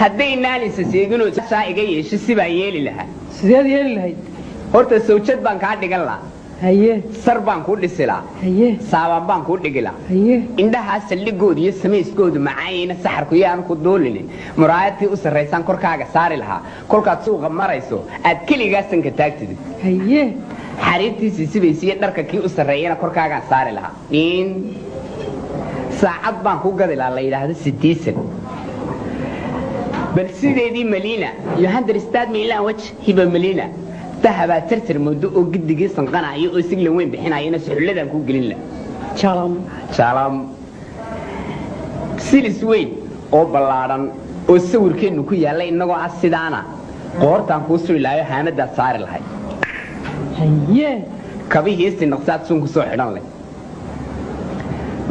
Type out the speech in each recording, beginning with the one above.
Hadday naalisa seeginoo saa iga yeesho, sibaan yeeli lahaa. Sideed yeeli lahayd? Horta sawjad baan kaa dhigan lahaa. Sar baan kuu dhisi lahaa. Saabaan baan kuu dhigi lahaa. Indhahaa saldhigooda iyo samayskoodu macaayina, saxarku yaanu ku duulinin, muraayadtii u sarraysaan korkaaga saari lahaa. Kolkaad suuqa marayso aad keligaa sanka taagtidid. Xariirtii siisibaysa iyo dharka kii u sarreeyana korkaagaan saari lahaa. In saacad baan ku gadi lahaa la yidhaahdo Citizen, bal sideedii Malina you understand me language, hiba Malina dahabaa tartar moodo oo gidigii sanqanaayo oo siglan weyn bixinayana suxulladaan ku gelin lahaa. Jalam. Jalam, silis weyn oo ballaadhan oo sawirkeennu ku yaalla innagoo ah sidaana qoortaan kuu suri lahayo, haamadaad saari lahay. Kabihii sinaqsaad suun ku soo xidhan leh,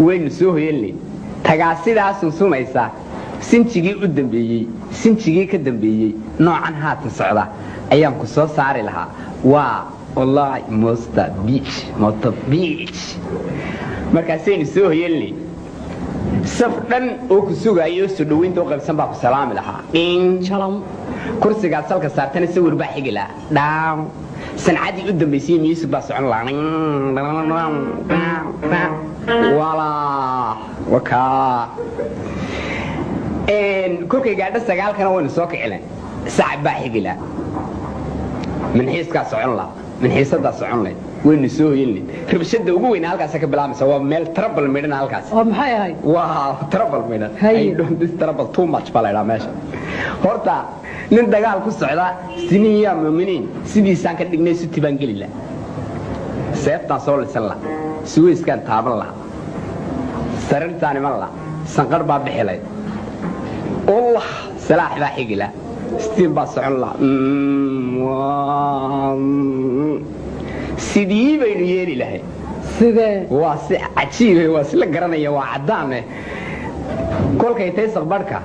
waynu soo hoyanley. Tagaa sidaa sunsumaysa, sinjigii u dambeeyey, sinjigii ka dambeeyey, noocan haatan socda ayaan ku soo saari lahaa. Waa wallaahi mosta beach, mosta beach. Markaasaynu soo hoyanley, saf dhan oo ku sugaayo oo soo dhoweynta u qaybsan baa ku salaami lahaa. Dhin. Jalam. Kursigaad salka saartana sawir baa xigi lahaa. Dhaaw, sancadii u dambaysay music baa socon lahaa. Walaa wakaa, kolkay gaadho 9-kana waynu soo kicilen, sacab baa xigi lahaa, minxiiskaa socon lahaa, minxiisadaa socon lahayd, waynu soo hoyanlayd. Rabshada ugu weyna halkaasa ka bilaabaysa. Waa meel trouble midhan halkaas. Oo maxay ahayd? Waa trouble midhan. Haye. I don't this trouble too much baa la idhaha meesha. Horta nin dagaal ku socda siniin yaa muuminiin sidiisaan ka dhignay, suti baan geli laha, seeftaan soo lisan laha, suweyskaan taaban laha, sariirtaan iman laha, sanqar baa bixi lahayd, Allah, salaax baa xigi laha, stiin baa socon laha. Sidii baynu yeeli lahayd? Sidee? Waa si cajiibe, waa si la garanaya, waa caddaane. Kolkay tay saqbarhka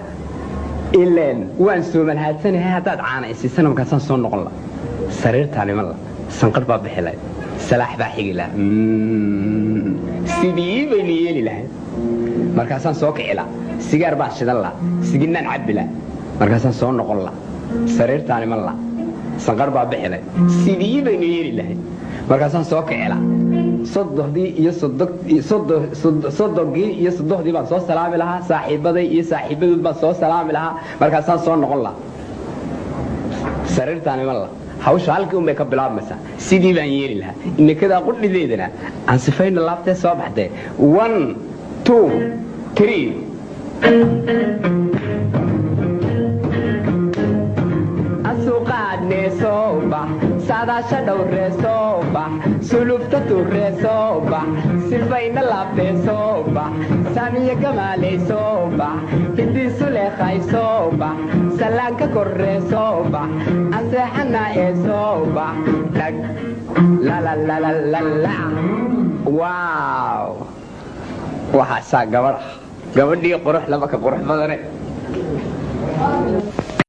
ileen waan soomalhaadsanahay, haddaad caana isiisana markaasaan soo noqon la, sariirtaan iman la, sanqadh baa bixi lahayd, salaax baa xigi laha. Sidii baynu yeeli lahayd? Markaasaan soo kici la, sigaar baan shidan la, siginaan cabbi la, markaasaan soo noqon la, sariirtaan iman la, sanqadh baa bixi lahayd. Sidii baynu yeeli lahayd? Markaasaan soo kici la, sodohdii iyo sodogii iyo sodohdii baan soo salaami lahaa, saaxiibaday iyo saaxiibadood baan soo salaami lahaa, markaasaan soo noqon lahaa, sariirtaan iman laha. Hawsha halkii un bay ka bilaabmaysaa. Sidii baan yeeli lahaa? Inakadaa qudhideedana aan sifayna, laabtee soo baxdee. One, two, three. Asuqaadnee soo bax, saadaasha dhowree soo bax, sulufta turree soo bax, sifayna laabtee soo bax, saamiya gamaaley soo bax, hindiisu leekhay soo bax, sallaanka korree soo bax, anseexana ee soo bax, dhag lalalalalala. Waaw, waxaasaa gabadh, gabadhii qurux laba ka qurux badane.